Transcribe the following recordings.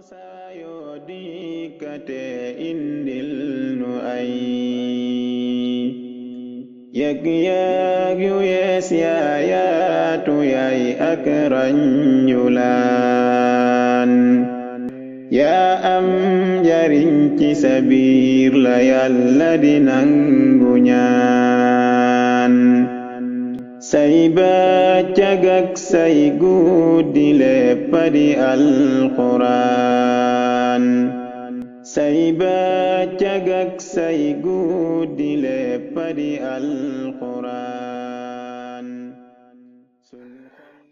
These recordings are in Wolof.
saayoo dikkate indil nu ay yëg-yëg yu yees yaayaatu yaay ak ranjulaan yaa am njariñ ci sa biir la yàlla di nangu ñaan say bëccëg ak say guddi lépp di alquraan say bëccëg ak say guddi lépp di alquraan.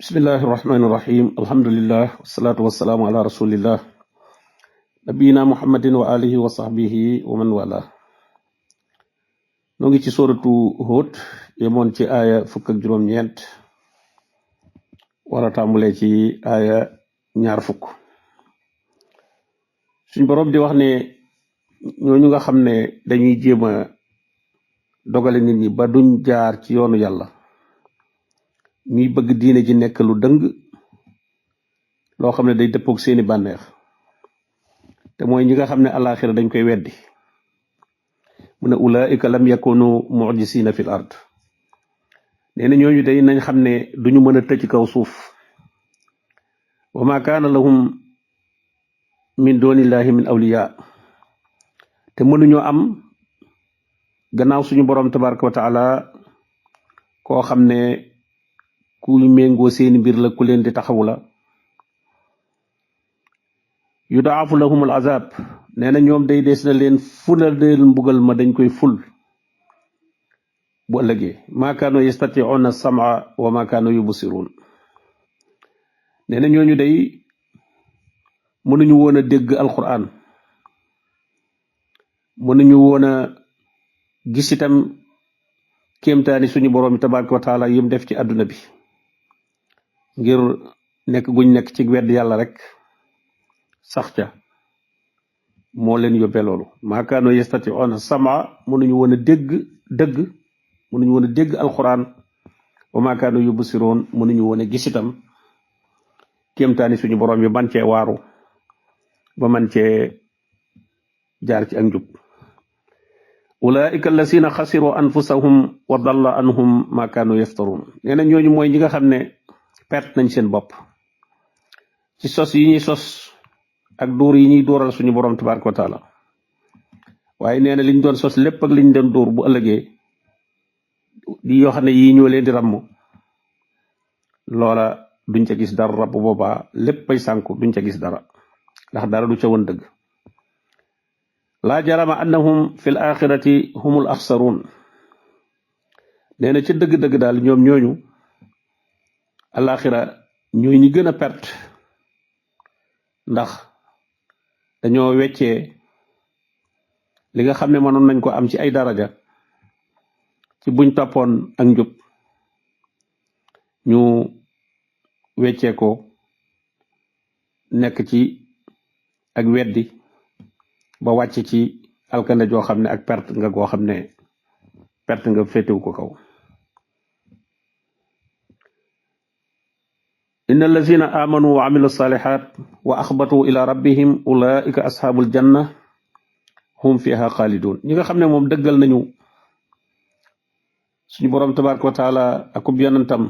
bismillahi irrahmani irrahim alhamdulillah wasalaatu wasalaamu ala rasulillah nabiyina muhammadin wa alihi wa sahbihi wa man wala. noo ngi ci suratu Hud yemoon ci aaya 19 war a tàmbulee ci aaya 20. suñ boroom di wax ne ñooñu nga xam ne dañuy jéem a dogale nit ñi ba duñ jaar ci yoonu yàlla, ñuy bëgg diine ji nekk lu dëng loo xam ne day dëppook seeni bànneex, te mooy ñi nga xam ne alaxira dañ koy weddi. mu ne ulaika lam yakunu mu'jisina fil ard. nee na ñooñu day nañ xam ne duñu mën a tëj kaw suuf. wa ma kaana lahum min dunillahi min awliya. te mënuñoo am gannaaw suñu borom tabaraka wa taala koo xam ne ku méngoo seeni mbir la, ku leen di taxawu la. yudaafu lahumul azab. nee na ñoom day des na leen fulal leen mbugal ma dañ koy ful bu ëllëgee. ma kaanu yastati'una sam'a wa ma kaanu yubsirun. nee na ñooñu day mënuñu woon a dégg alquran, mënuñu woon a gis itam kéemtaani suñu borom tabaraka wa taala yim def ci àdduna bi, ngir nekk guñ nekk ci wedd yàlla rek sax ca moo leen yóbbee loolu. maa kaanu yastati'una sam'a, mënuñu woon a dégg dëgg, mënuñu woon a dégg alquran. wa maa kaanu yubsiroon, mënuñu woon a gis itam kéemtaani suñu borom yi man cee waaru ba man cee jaar ci ak njub. ulaika allasina xasiru anfusahum wa dalla anhum ma kaanu yaftarun. nee na ñooñu mooy ñi nga xam ne perte nañ seen bopp ci sos yi ñuy sos ak dóor yi ñuy dóoral suñu borom tabaraka wa taala. waaye nee na liñ doon sos lépp ak liñ doon dóor bu ëllëgee di yoo xam ne yii ñoo leen di ràmm, loola duñ ca gis dara. bu boobaa léppay sànku, duñ ca gis dara ndax dara du ca woon dëgg. laa jarama annahum fil axirati humul axsaruun. nee na ca dëgg-dëgg daal ñoom ñooñu alaxira ñooy ñi gën a perte, ndax dañoo weccee li nga xam ne mënoon nañ ko am ci ay daraja ci buñ toppoon ak njub, ñu weccee ko nekk ci ak weddi ba wàcc ci alkande joo xam ne ak perte nga goo xam ne perte nga féetewu ko kaw. inna allazina amanu wa amilu salihat wa axbatu ila rabbihim ulaika ashabul janna hum fiha xaalidun. ñi nga xam ne moom dëggal nañu suñu borom tabaraka wa taala akub yonentam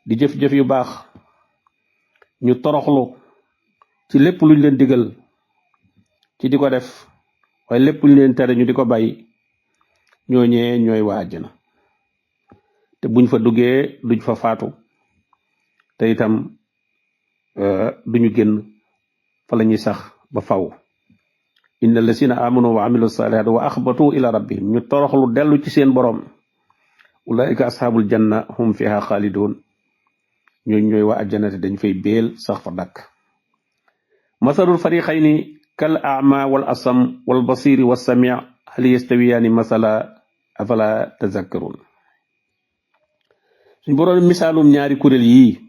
di jëf-jëf yu baax, ñu toroxlu ci lépp luñ leen digal ci di ko def, waaye lépp luñ leen tere ñu di ko bàyyi, ñooñee ñooy waa àjjana. te buñ fa duggee duñ fa faatu, te itam duñu génn, fa la ñuy sax ba faw. inna allazina amanu wa amilu salihat wa axbatu ila rabbihim, ñu toroxlu dellu ci seen borom, ulaika ashabul janna hum fiha xaalidun. ñooñu ñooy waa àjjana te dañ fay béel sax fa dakk. masalul fariqayni kal a'ma wal asam wal basiri was sami' hal yastawiyaani masala afala tazakkarun. suñ boroom misaalum ñaari kuréel yii,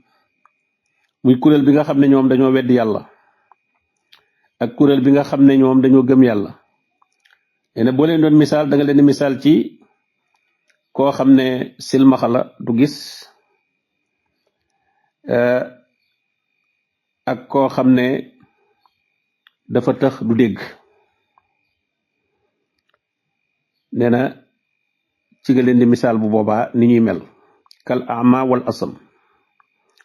muy kuréel bi nga xam ne ñoom dañoo weddi yàlla ak kuréel bi nga xam ne ñoom dañoo gëm yàlla. nee na boo leen doon misaal da nga leen misaal ci koo xam ne silmaxa la, du gis, ak koo xam ne dafa tax du dégg nee na ci nga leen di misaal bu boobaa ni ñuy mel kal ama wal asam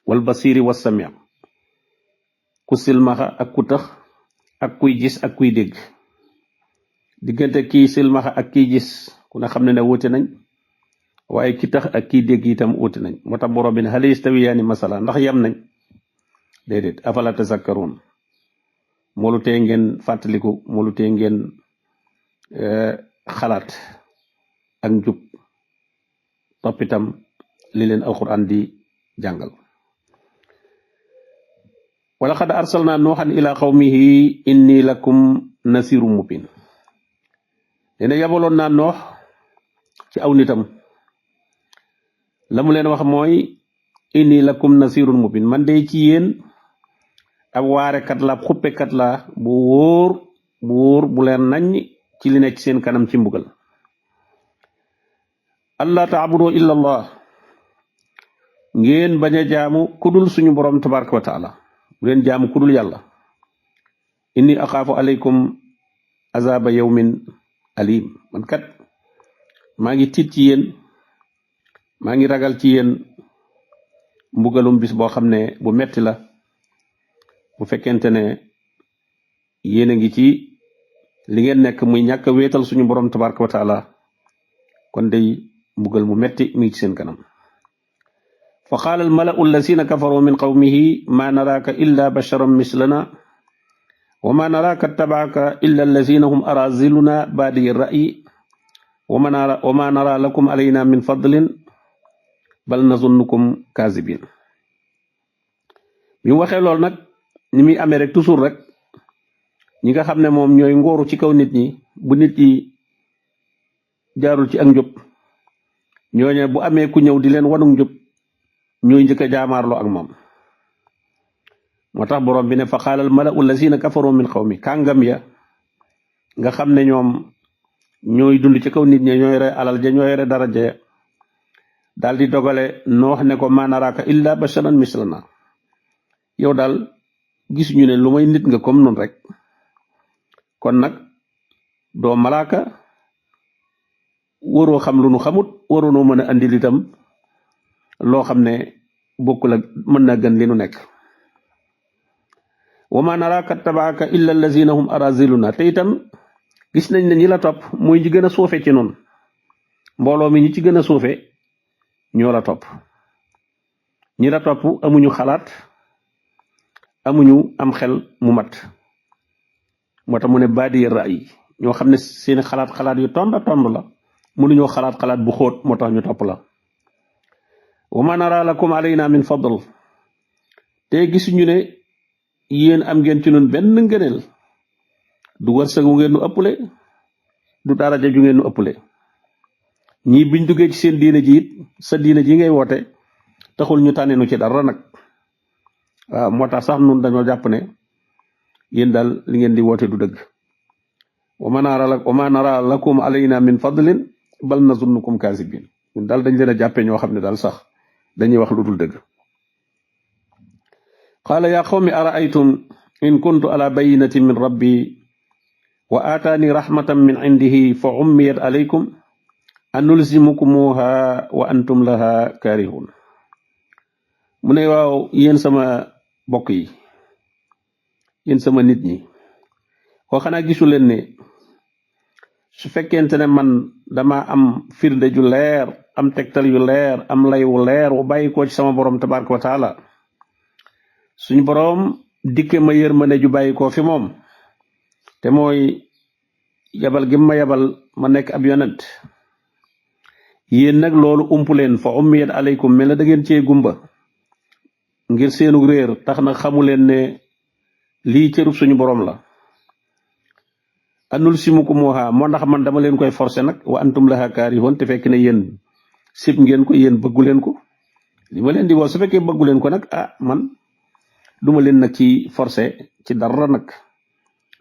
wal basiri was sami ku silmaxa ak ku tax ak kuy gis ak kuy dégg diggante kii silmaxa ak kiy gis ku ne xam ne wuute nañ waaye ki tax ak kiy dégg itam wuute nañ moo tax borom bi ne hal yastawiyaani masala ndax yam nañ déedéet afala tazakkaruun moolu tee ngeen fàttaliku moolu tee ngeen xalaat ak njub topp itam li leen alquran di jàngal wala xad arsalna nuuxan ila qawmihi inni lakum nasiru mubin dina yabaloon naa noox ci aw nitam la mu leen wax mooy inni lakum nasirun mubin man de ci yéen ab waarekat la ab xuppekat la bu wóor bu leen nañ ci li nekk seen kanam ci mbugal allah taabudu illa allah ngeen bañ a jaamu kudul suñu borom tabaraka wa taala bu leen jaamu kudul yàlla inni axaafu alaykum azaba yawmin alim man kat maa ngi tiit ci yéen maa ngi ragal ci yéen mbugalum bis boo xam ne bu metti la bu fekkente ne yéen a ngi ci li ngeen nekk muy ñàkk a wéetal suñu borom tabaraka wa taala kon day mbugal mu metti mi ngi ci seen kanam fa qaala al malau allazina kafaru min qawmihi ma naraaka illa basharan mislana wa ma naraaka tabaaka illa allazina hum araziluna baadiyi ra'yi wa ma nara lakum alayna min fadlin bal nazunnukum kaazibin bi mu waxee loolu nag ni muy amee rek toujours rek ñi nga xam ne moom ñooy ngóoru ci kaw nit ñi bu nit ñi jaarul ci ak njub ñooñe bu amee ku ñëw di leen wanug njub ñooy njëkk a jaamaarloo ak moom moo tax borom bi ne fa xaalal malau lazina kafaru min qawmi kàngam ya nga xam ne ñoom ñooy dund ci kaw nit ñi ñooy re alal ja ñooy re daraja ja daal di dogale noox ne ko ma naraaka illa basharan mislana yow daal gisuñu ne lu may nit nga comme nun rek kon nag doo malaaka waroo xam lu nu xamut waroo noo mën a andil itam loo xam ne bokkul ak mën na gën li nu nekk wa ma naraaka tabaaka illa allazina hum araziluna te itam gis nañ ne ñi la topp mooy ñi gën a suufe ci noonu mbooloo mi ñi ci gën a suufe ñoo la topp ñi la topp amuñu xalaat amuñu am xel mu mat moo tax mu ne baadi ra'yi ñoo xam ne seeni xalaat yu tonda tond la mënuñoo xalaat bu xóot moo tax ñu topp la wa ma nara lakum alayna min fadl te gisuñu ne yéen am ngeen ci nun benn ngëneel du wërsëg wu ngeen nu ëppale du daraja ju ngeen nu ëppale ñii biñ duggee ci seen diine ji it sa diine ji ngay woote taxul ñu tànneenu ci dara nag waaw moo tax sax nun dañoo jàpp ne yéen daal li ngeen di woote du dëgg wa ma nara lakum alayna min fadlin bal nazunnukum kaasibin ñun daal dañ leen a jàppee ñoo xam ne daal sax dañuy wax lu dul dëgg qaala yaa qawmi araaytum in kuntu ala bayinatin min rabbi wa aataani rahmatan min indihi fa ummiyat alaykum anulzimukumuha wa antum laha karihun mu ne waaw yéen sama bokk yi yéen sama nit ñi koo xanaa gisu leen ne su fekkente ne man dama am firnde ju leer am tegtal yu leer am lay wu leer wu bàyyi ko ci sama borom tabaraka wa taala suñu borom dikke ma yërmande ju bàyyi ko fi moom te mooy yabal gi ma yabal ma nekk ab yonent yéen nag loolu umpu leen fa ummiyat alaykum mel na da ngeen cee gumba ngir seenu réer tax na xamu leen ne lii cërub suñu borom la anul simukumuha moo ndax man dama leen koy forcé nag wa antum laha kaarihun te fekk ne yéen sib ngeen ko yéen bëggu leen ko li ma leen di woo su fekkee bëggu leen ko nag man duma leen nag ci forcé ci dara nag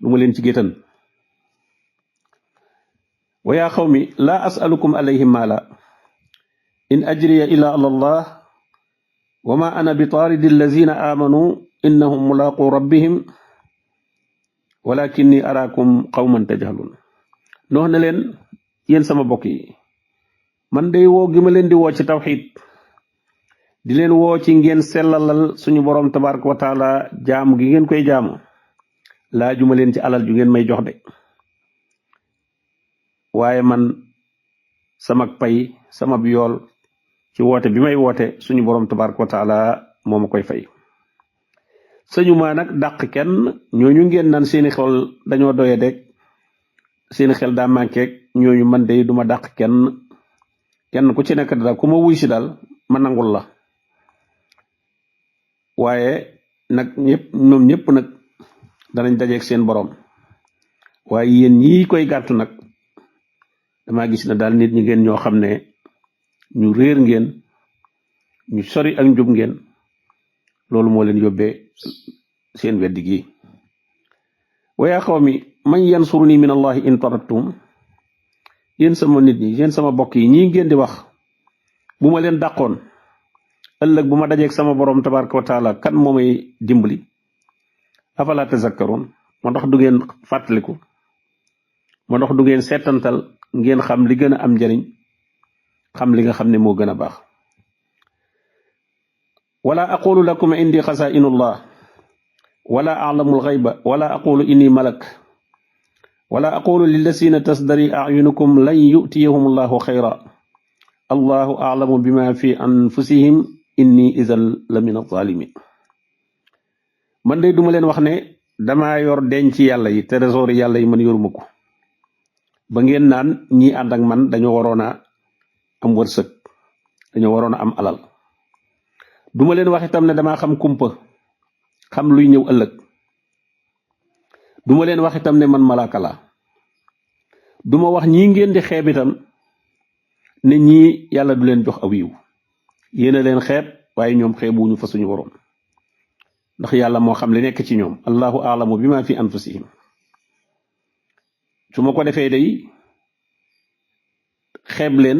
duma leen ci géttan wa yaa xawmi laa asalukum alayhi maala in ajriya ila allah wa ma ana bi taaridi allazina amanu innahum mulaqu rabbihim walakinni araakum qawman tajhalun noox ne leen yéen sama bokk yi man day woo gi ma leen di woo ci tawxiid di leen woo ci ngeen sellalal suñu borom tabaraka wa taala jaamu gi ngeen koy jaamu laajuma leen ci alal ju ngeen may jox de waaye man sama pay sama yool ci woote bi may woote suñu borom tabaraka wa taala moo ma koy fay sëñu maa nag dàq kenn ñooñu ngeen naan seeni xel dañoo doye deg seeni xel daa manqué ñooñu man de duma dàq kenn ku ci nekk daal ku ma wuy si daal ma nangul la waaye nag ñoom ñëpp nag danañ dajeeg seen borom waaye yéen ñii koy gàttu nag dama gis na daal nit ñi ngeen ñoo xam ne ñu réer ngeen ñu sori ak njub ngeen loolu moo leen yóbbee seen weddi gi wa yaa qawmi man yansuruni min allahi in tarattum yéen sama nit ñi yéen sama bokk yi ñii ngeen di wax bu ma leen dàqoon ëllëg bu ma dajeeg sama borom tabaraka wa taala kan moo may dimbali afala tazakkaroon moo tax du ngeen fàttaliku moo tax du ngeen seetantal ngeen xam li gën a am njariñ xam li nga xam ne moo gën a baax wala aqulu lakum indi xasaa'inullah wala a'lamu alxayba wala aqulu inni malak wala aqulu lillasina tasdari a'yunukum lan yu'tiyahum allahu xayra allahu a'lamu bima fi anfusihim inni idan la min alzalimin man de duma leen wax ne dama yor denc yàlla yi trésor yàlla yi man yoruma ko ba ngeen naan ñi ànd ak man dañoo waroon a am wërsëg dañoo waroon a am alal duma leen wax itam ne dama xam kumpa xam luy ñëw ëllëg duma leen wax itam ne man malaaka la duma wax ñii ngeen di xeeb itam ne ñii yàlla du leen jox aw yiw yéen a leen xeeb waaye ñoom xeebuñu fa suñu borom ndax yàlla moo xam li nekk ci ñoom allahu a'lamu bima fi anfusihim su ma ko defee day xeeb leen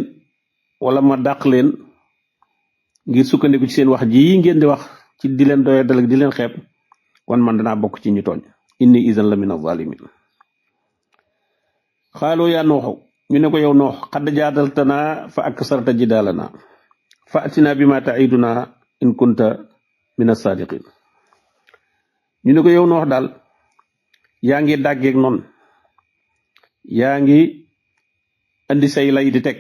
wala ma dàq leen ngir sukkandiku ci seen wax ji ngeen di wax ci di leen doye dalag di leen xeeb kon man danaa bokk ci ñu tooñ inni idan la min az-zalimin xaaloo yaa nooxu ñu ne ko yow noox xadd jaadaltana fa aksarta jidaalana fa atina bima ta'iduna in kunta min as-sadiqin ñu ne ko yow noox daal yaa ngi dàggeeg noonu yaa ngi andi say lay di teg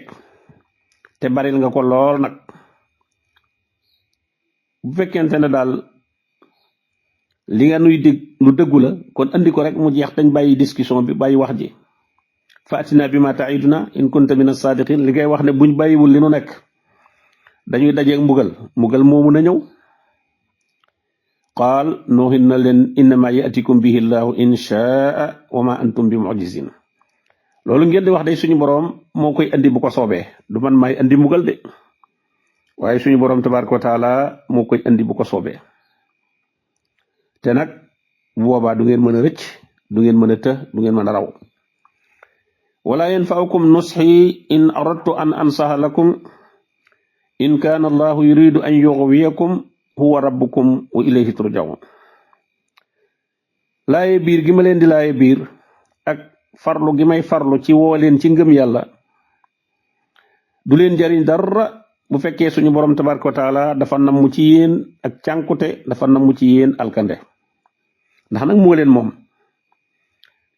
te baril nga ko lool nag bu fekkente ne daal li nga nuy dig lu dëggu la kon andi ko rek mu jeex dañ bàyyi discussion bi bàyyi wax ji faatina bi ma ta'iduna in kunta min as-sadiqin li ngay wax ne buñ bàyyiwul li nu nekk dañuy dajeeg mbugal moomu na ñëw qaal nooxin na leen innama ya'tikum bihi llahu in shaa wa ma antum bi mu'jizin loolu ngeen di wax day suñu boroom moo koy andi bu ko soobee du man maay andi mbugal de waaye suñu boroom tabaraka wa taala moo koy andi bu ko soobee te nag bu boobaa du ngeen mën a rëcc du ngeen mën a të du ngeen mën a raw wala yanfa'ukum nushi in aradtu an ansaha lakum in kaana allahu yuridu an yughwiyakum huwa rabbukum wa ilayhi turja'un laaye biir gi ma leen di laaye biir ak farlu gi may farlu ci woo leen ci ngëm yàlla du leen jariñ dara bu fekkee suñu borom tabaraka wa taala dafa namm ci yéen ak cànkute dafa namm ci yéen alkande ndax nag moo leen moom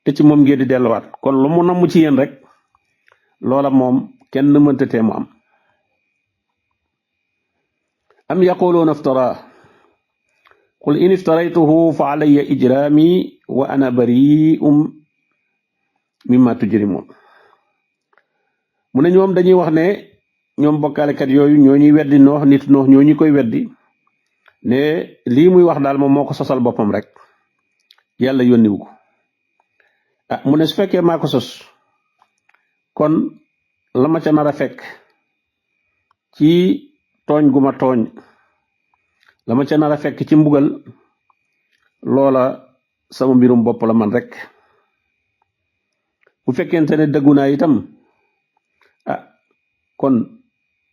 te ci moom ngeen di delluwaat kon lu mu namm ci yéen rek loola moom kenn mënta tee mu am yaquluuna iftara qul in iftaraytuhu fa alayya ijrami wa ana bari'um mimma tujrimun mu ne ñoom dañuy wax ne ñoom bokkaalekat yooyu ñoo ñuy weddi noox nit noox ñoo ñu koy weddi ne lii muy wax daal moom moo ko sosal boppam rek yàlla yónniwu ko mu ne su fekkee maa ko sos kon la ma ca nar a fekk ci tooñ gu ma tooñ la ma ca nar a fekk ci mbugal loola sama mbirum bopp la man rek bu fekkente ne dëggu naa itam kon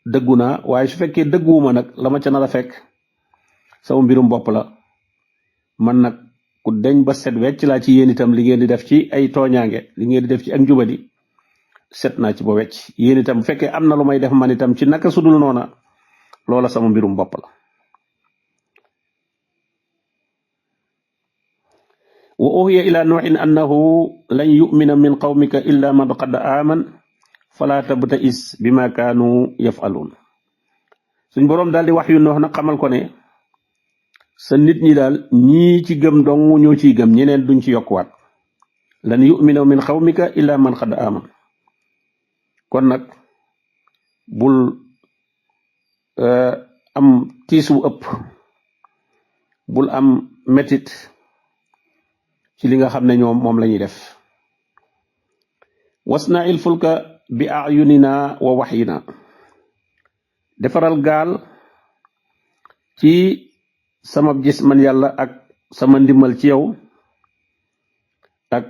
dëggu naa waaye su fekkee dëgguwuma nag la ma ca nar a fekk sama mbirum bopp la man nag ku deñ ba set wecc laa ci yéen itam li ngeen di def ci ay tooñaange li ngeen di def ci ak njubadi set naa ci ba wecc yéen itam bu fekkee am na lu may def man itam ci naka sudul noona loola sama mbirum bopp la wa uhiya ila nuuhin annahu lan yu'mina min qawmika illa man qad aman fala tabta'is bima kaanu yaf'alun suñ boroom daal di wax yu noox nag xamal ko ne sa nit ñi daal ñii ci gëm dong ñoo ciy gëm ñeneen duñ ci yokkuwaat lan yu'mina min qawmika illa man qad aman kon nag bul am tiis wu ëpp bul am metit ci li nga xam ne ñoom moom la ñuy def wasna'il fulka bi a'yunina wa wahyina defaral gaal ci sama gis man yàlla ak sama ndimbal ci yow ak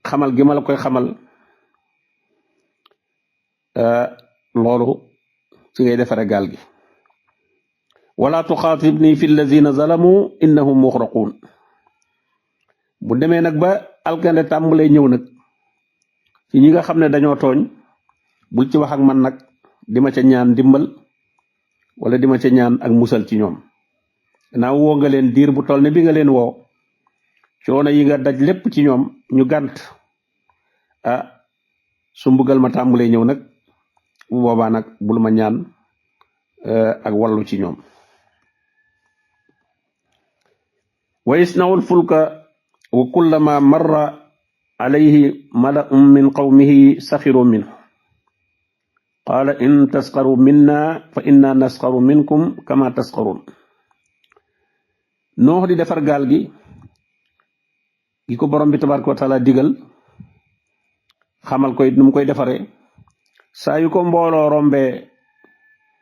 xamal gi ma la koy xamal loolu ci ngay defare gaal gi wala tuxaatibni fi allazina zalamu innahum muxraqun bu demee nag ba alkande tàmbalee ñëw nag ci ñi nga xam ne dañoo tooñ bul ci wax ak man nag di ma ca ñaan dimbal wala di ma ca ñaan ak musal ci ñoom gannaaw woo nga leen diir bu toll ne bi nga leen woo coono yi nga daj lépp ci ñoom ñu gànt su mbugal ma tàmbalee ñëw nag bu boobaa nag bul ma ñaan ak wallu ci ñoom wa isna'ul fulka wa kullama marra alayhi mala'un min qawmihi sakhiru minhu qala in tasxaru minna fa inna nasxaru minkum kama tasxarun noox di defar gaal gi ko borom bi tabaraka wa taala digal xamal ko it nu mu koy defare saa yu ko mbooloo rombe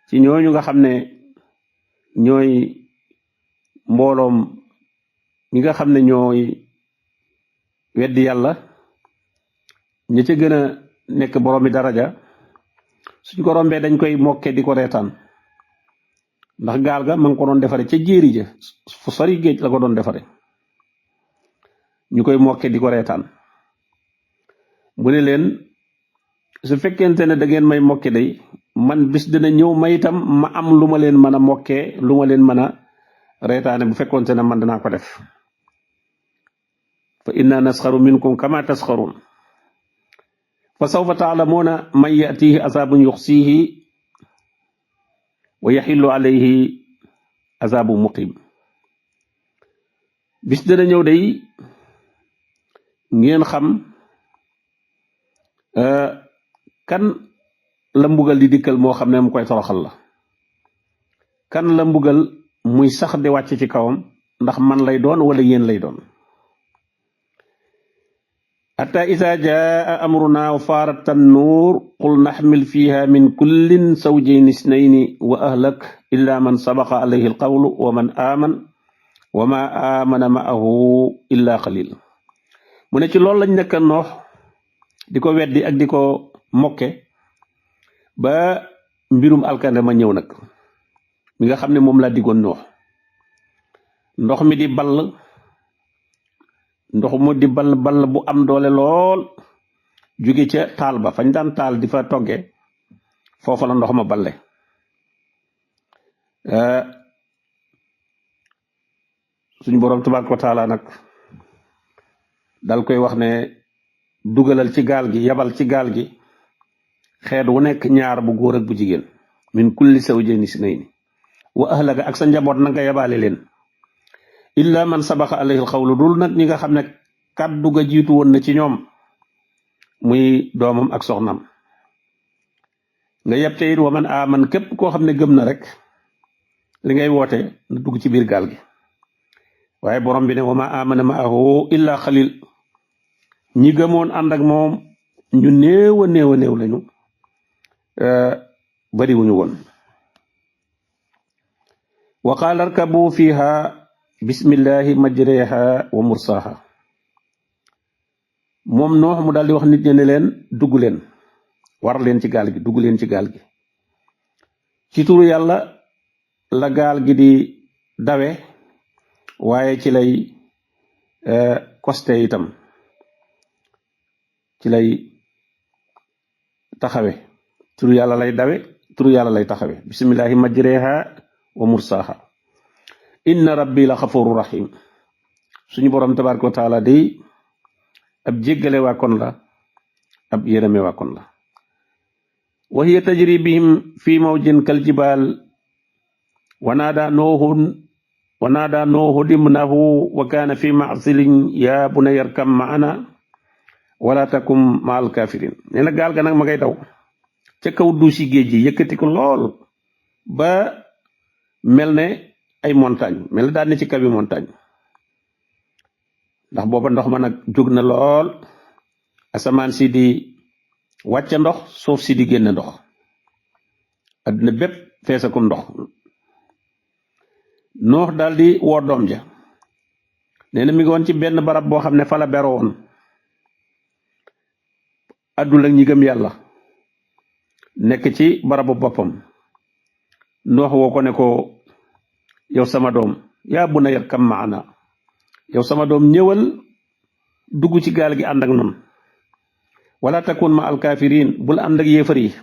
ci ñooñu nga xam ne ñooy mbooloom ñi nga xam ne ñooy weddi yàlla ñi ca gën a nekk borom bi daraja suñ ko rombee dañ koy mokke di ko reetaan ndax gaal ga ma ngi ko doon defare ca jéeri ja fu sori géej la ko doon defare ñu koy mokke di ko reetaan mu ne leen su fekkente ne da ngeen may mokke day man bis dina ñëw ma itam ma am lu ma leen mën a mokkee lu ma leen mën a reetaane bu fekkoonte ne man danaa ko def fa inna nasxaru minkum kama tasxarun fa sawfa taalamuuna man yatihi azabun yuxsihi wa yaxillu alayhi azabu muqim bis dana ñëw day ngeen xam kan la mbugal di dikkal moo xam ne mu koy toroxal la kan la mbugal muy sax di wàcc ci kawam ndax man lay doon wala yéen lay doon hatta isa jaa amruna wa faarat tannuur qul naxmil fiha min kullin zawjayn isnayni wa ahlak illa man sabaqa alayhi alqawlu wa man aaman wa ma aamana ma'ahu illa qalil mu ne ci loolu lañ nekk noox di ko weddi ak di ko mokke ba mbirum alkande ma ñëw nag mi nga xam ne moom laa diggoon noox ndox mi di ball ndox mu di ball ball bu am doole lool jóge ca taal ba fañ daan taal di fa togge foofa la ndox ma balle suñ boroom tabaaraka wa taala nag dal koy wax ne dugalal ci gaal gi yabal ci gaal gi xeet wu nekk ñaar bu góor ak bu jigéen min kulli zawjayni isnayni wa ahlaka ak sa njaboot na nga yabaale leen illa man sabaqa alayhi alxawlu dul nag ñi nga xam ne kàddu ga jiitu woon na ci ñoom muy doomam ak soxnam nga yeb te it wa man aman képp koo xam ne gëm na rek li ngay woote na dugg ci biir gaal gi waaye borom bi ne wa ma amana ma'ahu illa xalil ñi gëmoon ànd ak moom ñu néew a néew a néew lañu bariwuñu woon wa qaala arkabu fiha bismillahi majreha wa mursaha moom noox mu daal di wax nit ñi ne leen dugg leen war leen ci gaal gi dugg leen ci gaal gi ci turu yàlla la gaal gi di dawe waaye ci lay koste itam ci lay taxawe turu yàlla lay dawe turu yàlla lay taxawe bismillahi majreha wa mursaha inna rabbi la xafuru rahim suñu borom tabaraka wa taala day ab jéggale waa kon la ab yërëme waa kon la wa hiya tajri bihim fi mawjin kal jibal wa nada noohu dimnahu wa kana fi ma'zilin ya bunayya arkam ma'ana wala takum ma'al kafirin nee na gaal ga nag ma ngay daw ca kaw duusi géej gi yëkkati ko lool ba mel ne ay montagne mel ne daal ne ci kawi montagne ndax booba ndox ma nag jóg na lool asamaan si di wàcce ndox suuf si di génne ndox adduna bépp feesakum ndox noox daal di woo doom ja nee na mi ngi woon ci benn barab boo xam ne fa la beroo woon addul ak ñi gëm yàlla nekk ci barabu boppam noox woo ko ne ko yow sama doom yaa bunayya irkam ma'ana yow sama doom ñëwal dugg ci gaal gi ànd ak nun wala takun ma alkafirin bul ànd ak yéefar yi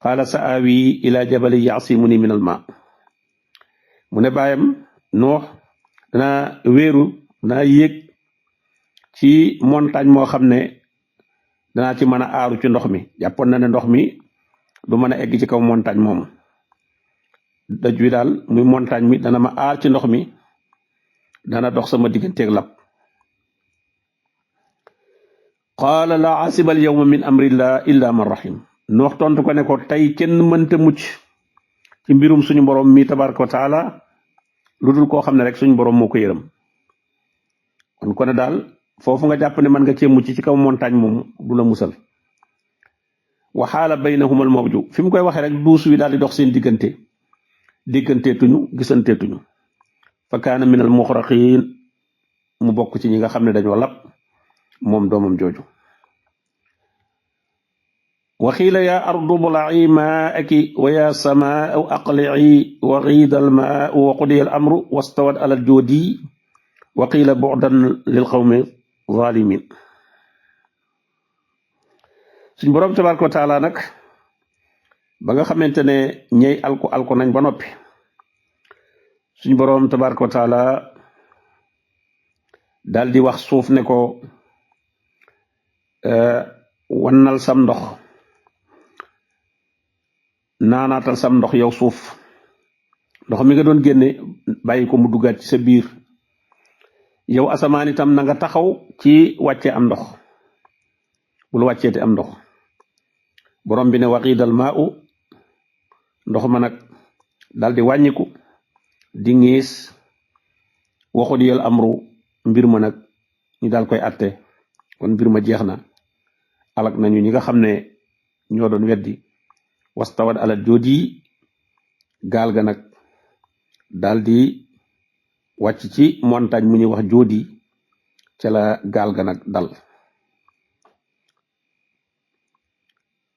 qaala sa aawi ila jabali yasimuni min al ma mu ne baayam noox dana wéeru dana yéeg ci montagne moo xam ne danaa ci mën a aaru ci ndox mi jàppoon na ne ndox mi du mën a egg ci kaw montagne moomu doj wi daal muy montagne mi dana ma aar ci ndox mi dana dox sama digganteeg lab qaala la asiba al yawma min amrillah illa man rahim noox tontu ko ne ko tey kenn mënta mucc ci mbirum suñu borom mi tabaraka wa taala lu dul koo xam ne rek suñu borom moo ko yërëm kon ko ne daal foofu nga jàpp ne mën nga cee mucc ci kaw montagne moom du la musal wa xaala baynahuma al mawju fi mu koy waxee rek duus wi daal di dox seen diggante digganteetuñu gisanteetuñu fa kaana min al muxraqin mu bokk ci ñi nga xam ne dañoo lab moom doomam jooju wa xiila ya ardu bula'i maa'aki wa ya samaa'u aqli'i wa ghida al maa'u wa qudiya al amru wastawat ala al judi wa qiila bu'dan lil qawmi zalimin suñ boroom tabaraka wa taala nag ba nga xamante ne ñey alku nañ ba noppi suñ boroom tabaraka wa taala daal di wax suuf ne ko wannal sam ndox naanaatal sam ndox yow suuf ndox mi nga doon génne bàyyi ko mu duggaat ci sa biir yow asamaan itam na nga taxaw ci wàcce am ndox bul wàcceeti am ndox borom bi ne waqiidal maa'u ndox ma nag daal di wàññiku di ngiis waxudiyal amru mbir ma nag ñu daal koy atte kon mbir ma jeex na alak nañu ñi nga xam ne ñoo doon weddi wastawat ala joodi gaal ga nag daal di wàcc ci montagne mu ñuy wax joodi ca la gaal ga nag dal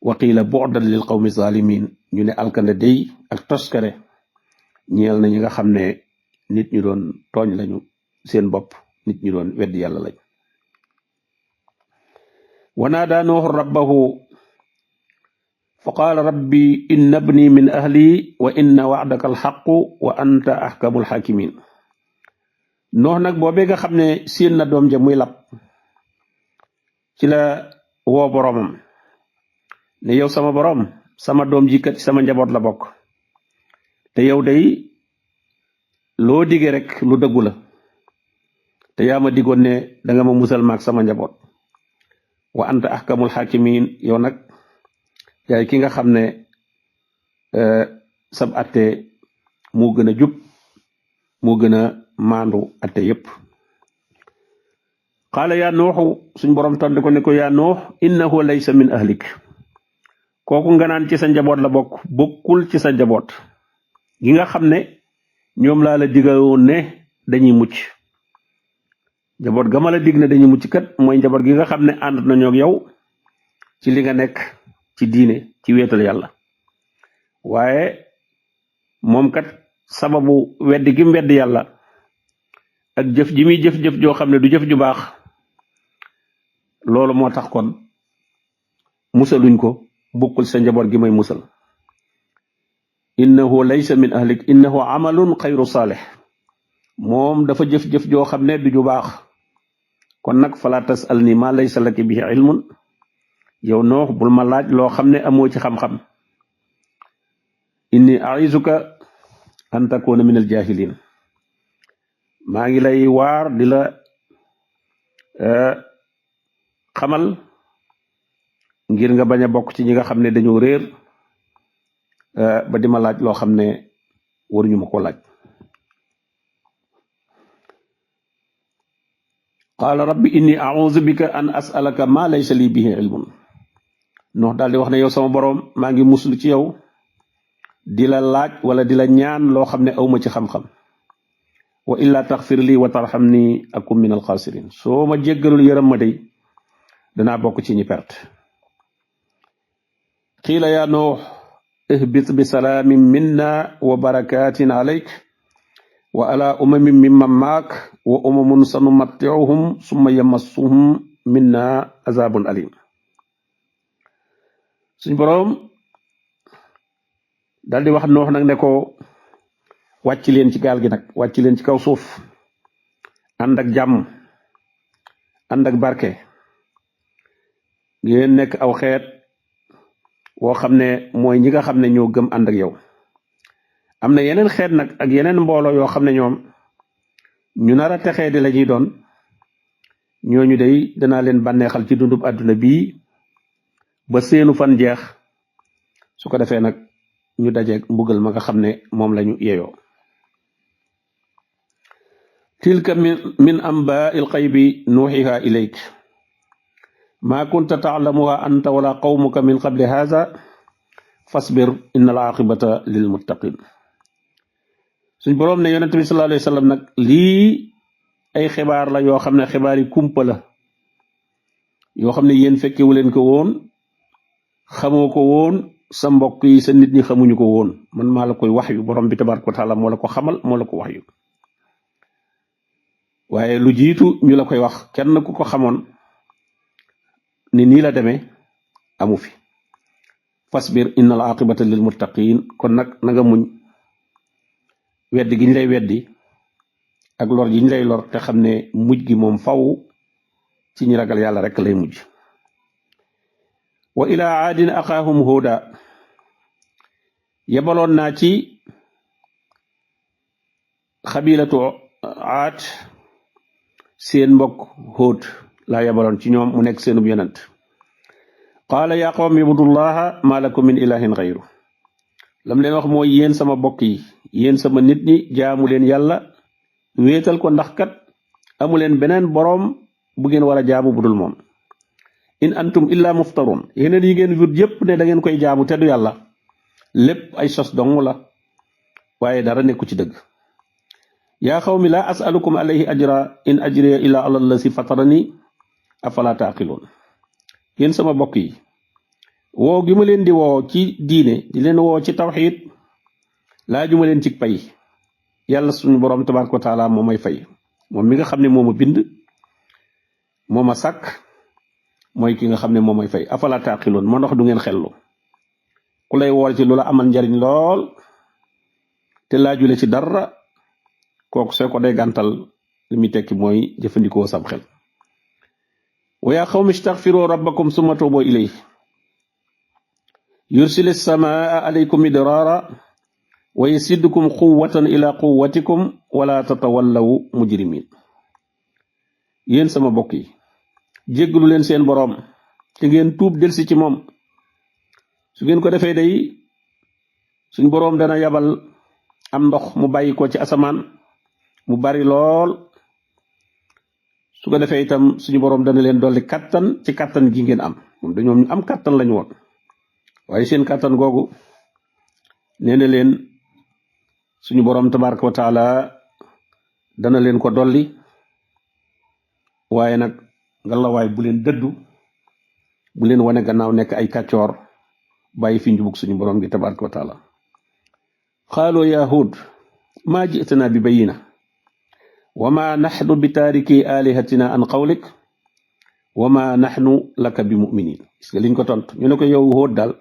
waqiila bu'dan lil qawmi zalimin ñu ne alkande day ak toskare ñeel na ñi nga xam ne nit ñu doon tooñ lañu seen bopp nit ñu doon weddi yàlla lañ wa naada nuuhu rabbahu fa qaala rabbi inna ibni min ahli wa inna wa'daka alxaqu wa anta ahkamul hakimin noox nag boobee nga xam ne seen na doom ja muy lab ci la woo boroomam ne yow sama boroom sama doom ji kat sama njaboot la bokk te yow day loo dige rek lu dëggu la te yaa ma digoon ne danga ma musal maag sama njaboot wa anta ahkamul hakimin yow nag yaay ki nga xam ne sab atte moo gën a jub moo gën a maandu atte yépp qaala yaa nooxu suñ borom tontu ko ne ko yaa noox innahu laysa min ahlik kooku nga naan ci sa njaboot la bokk bokkul ci sa njaboot gi nga xam ne ñoom laa la digaloon ne dañuy mucc njaboot ga ma la dig ne dañuy mucc kat mooy njaboot gi nga xam ne ànd nañoo ak yow ci li nga nekk ci diine ci wéetal yàlla waaye moom kat sababu weddi gi mu weddi yàlla ak jëf ji muy jëf-jëf joo xam ne du jëf ju baax loolu moo tax kon musaluñ ko bokkul sa njaboot gi may musal innahu laysa min ahlik innahu amalun xayru saalih moom dafa jëf-jëf joo xam ne du ju baax kon nag fala tasal ni ma laysa laki bihi ilmun yow noox bul ma laaj loo xam ne amoo ci xam-xam inni aizuka an takuna min al jahilin maa ngi lay waar di la xamal ngir nga bañ a bokk ci ñi nga xam ne dañoo réer ba di ma laaj loo xam ne waruñu ma ko laaj qaala rabbi inni a'udhu bika an as'alaka ma laysa li bihi ilmun noox daal di wax ne yow sama boroom maa ngi muslu ci yow di la laaj wala di la ñaan loo xam ne awma ci xam-xam wa illa taxfir li wa tarhamni akum min alxaasirin soo ma jéggalul yërëm ma day danaa bokk ci ñi perte qiila yaa noox ihbit bi salaamin minna wa barakatin alayk wa ala umamin mimman maak wa umamun sanumatti'uhum summa yamassuhum minna azabun alim suñ boroom daldi wax noox nag ne ko wàcc leen ci gaal gi nag wàcc leen ci kaw suuf ànd ak jàmm ànd ak barke ngeen nekk aw xeet woo xam ne mooy ñi nga xam ne ñoo gëm ànd ak yow am na yeneen xeet nag ak yeneen mbooloo yoo xam ne ñoom ñu nar a texee di la ñuy doon ñooñu day danaa leen bànneexal ci dundub àdduna bii ba seenu fan jeex su ko defee nag ñu dajeeg mbugal ma nga xam ne moom lañu yeyoo tilka min amba'il qaybi nuuxiha ilayk ma kunta ta'lamuha anta wala qawmuka min qabli hadha fasbir innal aqibata lil muttaqin suñ boroom ne yonent bi sallallahu alayhi wasallam nag lii ay xibaar la yoo xam ne xibaar yi kumpa la yoo xam ne yéen fekkewu leen ko woon xamoo ko woon sa mbokk yi sa nit ñi xamuñu ko woon man maa la koy wax yu borom bi tabaraka wa taala moo la ko xamal moo la ko wax yu waaye lu jiitu ñu la koy wax kenn ku ko xamoon ni nii la demee amu fi fasbir innal aqibata lil muttaqin kon nag na nga muñ weddi gi ñu lay weddi ak lor yi ñu lay lor te xam ne mujj gi moom faw ci ñi ragal yàlla rek lay mujj wa ila aadin aqaahum huuda yebaloon naa ci xabilatu aad seen mbokk Huud laa yebaloon ci ñoom mu nekk seenub yonent qaala yaa qawmi ibudullaha ma lakum min ilahin xayru lam leen wax mooy yéen sama bokk yi yéen sama nit ñi jaamu leen yàlla wéetal ko ndax kat amu leen beneen boroom bu ngeen war a jaamu budul moom in antum illa muftarun yeneen yi ngeen wut yépp ne da ngeen koy jaamu te du yàlla lépp ay sos dong la waaye dara nekku ci dëgg yaa xawmi laa asalukum alayhi ajra in ajriya illa ala allazi fatarani afala taaqiloon yéen sama bokk yi woo gi ma leen di woo ci diine di leen woo ci tawxiid laaju ma leen ci pay yàlla suñu borom tabaraka wa taala moo may fay moom mi nga xam ne moo ma bind moo ma sàkk mooy ki nga xam ne moo may fay afala taaqiloon moo ndax du ngeen xellu ku lay wool ci lu la amal njariñ lool te laajule ci dara kooku soo ko dee gàntal li muy tekki mooy jëfandikoo sam xel wa yaa qawmi istaghfiru rabbakum summa tuubu ilayhi yursil as-samaa alaykum midraara wa yasidkum quwwatan ila quwwatikum wala tatawallaw mujrimin yéen sama bokk yi jéggalu leen seen boroom te ngeen tuub delsi ci moom su ngeen ko defee day suñ boroom dana yabal am ndox mu bàyyi ko ci asamaan mu bari lool su ko defee itam suñu boroom dana leen dolli kattan ci kattan gi ngeen am moom dañoo ñu am kattan lañu woon waaye seen kattan googu nee na leen suñu boroom tabaraka wa taala dana leen ko dolli waaye nag ngalawaay bu leen dëddu bu leen wane gannaaw nekk ay kàccoor bàyyi fi njubug suñu boroom gi tabaraka wa taala qaalu ya Huud maa ji'tanaa bi bayyina wama nahnu bi taariki alihatina an qawlik wama nahnu laka bi muminin gis nga liñ ko tontu ñu ne ko yow Hóot daal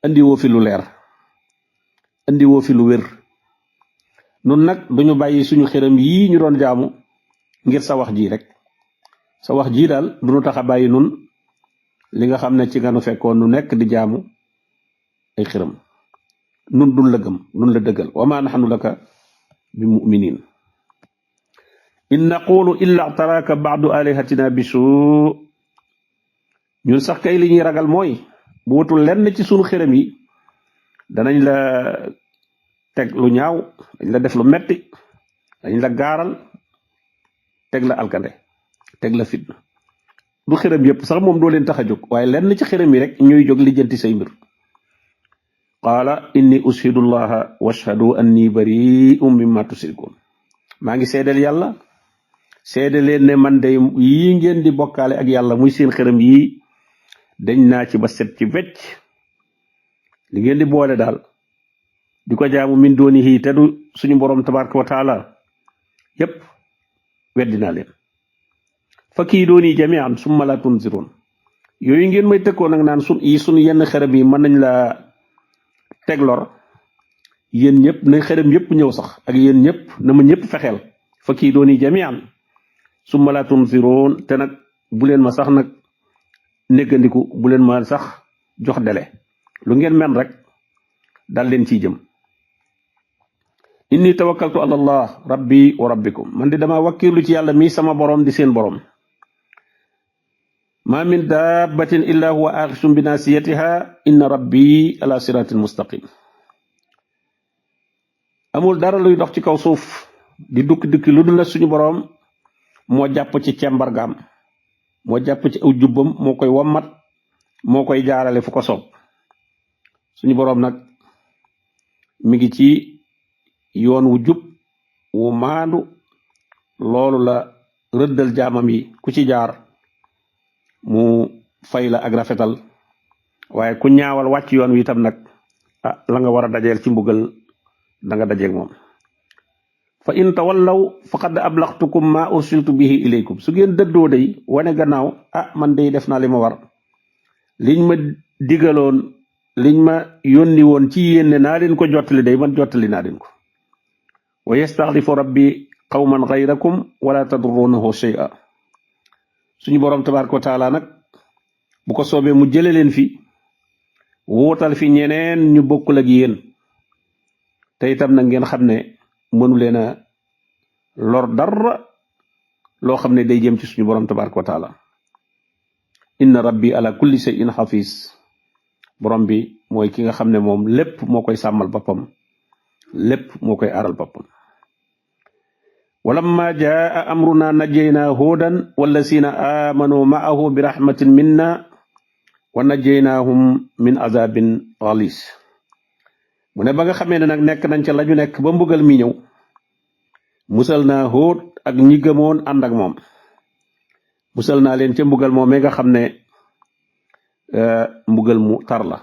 andi woo fi lu leer andi woo fi lu wér nun nag duñu bàyyi suñu xërëm yii ñu doon jaamu ngir sa wax ji rek sa wax ji daal duñu tax a bàyyi nun li nga xam ne ci nga nu fekkoon nu nekk di jaamu ay xërëm nun dun la gëm nun la dëggal wama nahnu laka bi muminin in naqulu illa taraka ba'du alihatina bi suu ñun sax kay li ñuy ragal mooy bu wutul lenn ci sunu xërëm yi danañ la teg lu ñaaw dañ la def lu metti dañ la gaaral teg la alkande teg la fitna du xërëm yépp sax moom doo leen tax a jóg waaye lenn ci xërëm yi rek ñuy jóg lijjanti say mbir qaala inni ushidu llaha washhadu anni bari'un mimma tushrikun maa ngi seedeel yàlla seede leen ne man de yii ngeen di bokkaale ak yàlla muy seen xërëm yii dañ naa ci ba set ci wecc li ngeen di boole daal di ko jaamu min doonihi te du suñu borom tabaraka wa taala yépp weddi naa leen fa kii dooni jami'an summa la tunzirun yooyu ngeen may tëkkoo nag naan suñu yenn xërëm yi mën nañ la teg lor yéen ñëpp na xërëm yëpp ñëw sax ak yéen ñëpp na ma ñëpp fexeel fa kii dooni jami'an summa la tunzirun te nag bu leen ma sax nag néggandiku bu leen ma sax jox dele lu ngeen men rek dal leen ciy jëm inni tawakkaltu ala allah rabbi wa rabbikum man di dama wakkilu ci yàlla mi sama borom di seen borom ma min dabbatin illa huwa axisum bi nasiyatiha inna rabbi ala siratin mustaqim amul dara luy dox ci kaw suuf di dukki lu dul la suñu borom moo jàpp ci cembargaam moo jàpp ci aw jubbam moo koy wommat moo koy jaarale fu ko soob suñu borom nag mi ngi ci yoon wu jub wu maandu loolu la rëddal jaamam yi ku ci jaar mu fay la ak rafetal waaye ku ñaawal wàcc yoon wi itam nag la nga war a dajeel ci mbugal da nga dajeeg moom fa in tawallaw faqad ablaghtukum ma ursiltu bihi ilaykum su ngeen dëddoo day wane gannaaw man day def naa li ma war liñ ma digaloon liñ ma yónni woon ci yéen ne naa leen ko jottali day man jottali naa leen ko wa yastaxlifu rabbi qawman ghayrakum wala tadurrunahu shay'a suñu borom tabaraka wa taala nag bu ko soobee mu jële leen fi wóotal fi ñeneen ñu bokkul ak yéen te itam nag ngeen xam ne mënu leen a lor dara loo xam ne day jëm ci suñu borom tabaraka wa taala inna rabbi ala kulli shay'in hafiz borom bi mooy ki nga xam ne moom lépp moo koy sàmmal boppam lépp moo koy aaral boppam walamma jaa amruna najjayna huudan wallazina amanu ma'ahu bi rahmatin minna wa najjaynahum min azabin ghalis mu ne ba nga xamee ne nag nekk nañ ca la ñu nekk ba mbugal mi ñëw musal naa Hóot ak ñi gëmoon ànd ak moom musal naa leen ca mbugal moom nga xam ne mbugal mu tar la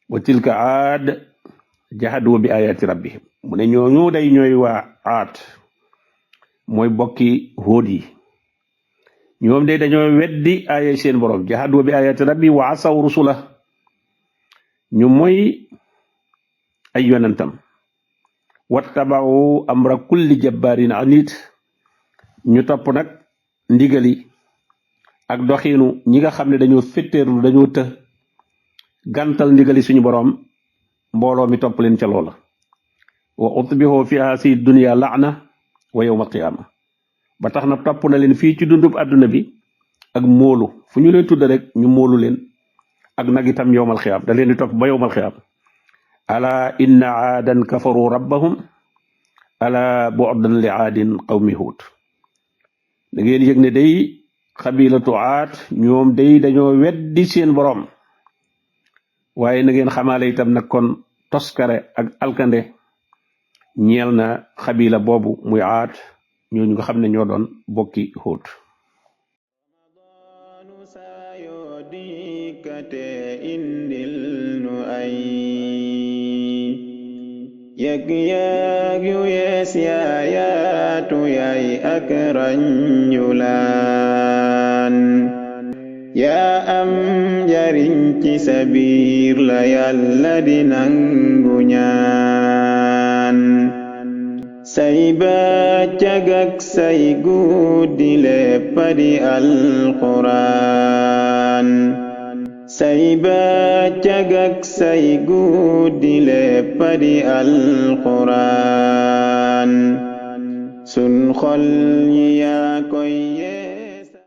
wa tilka aad jahadu bi ayati rabbihim mu ne ñooñu day ñooy waa aat mooy bokki Hóot yi ñoom day dañoo weddi aaya seen borom jahadu bi ayati rabbi wa asaw rusula ñu mooy ay yonentam wattaba'u amra kulli jabbarin anid ñu topp nag ndigali ak doxiinu ñi nga xam ne dañoo fetteerlu dañoo të gàntal ndigali suñu borom mbooloo mi topp leen ca loola wa utbihu fi haasi dunya la'na wa yawma alqiyama ba tax na topp na leen fii ci dundub àdduna bi ak móolu fu ñu leen tudd rek ñu móolu leen ak nag itam yawmal xiyaam da leen di topp ba yawmal xiyaam ala inna aadan kafaru rabbahum ala bu'dan li aadin qawmi Huud da ngeen yëg ne day xabilatu aad ñoom day dañoo weddi seen borom waaye na ngeen xamaale itam nag kon toskare ak alkande ñeel na xabila boobu muy aad ñooñu nga xam ne ñoo doon bokki Huud indil nu ay yëg-yëg yu yees yaa yaatu yaay ak rañulaan yaa am njariñ ci sa biir la Yàlla di nangu ñaan say bëccëg ak say guddi lépp di alquraan say bëccëg ak say guddi lépp di alquraan sun xol yi yaa koy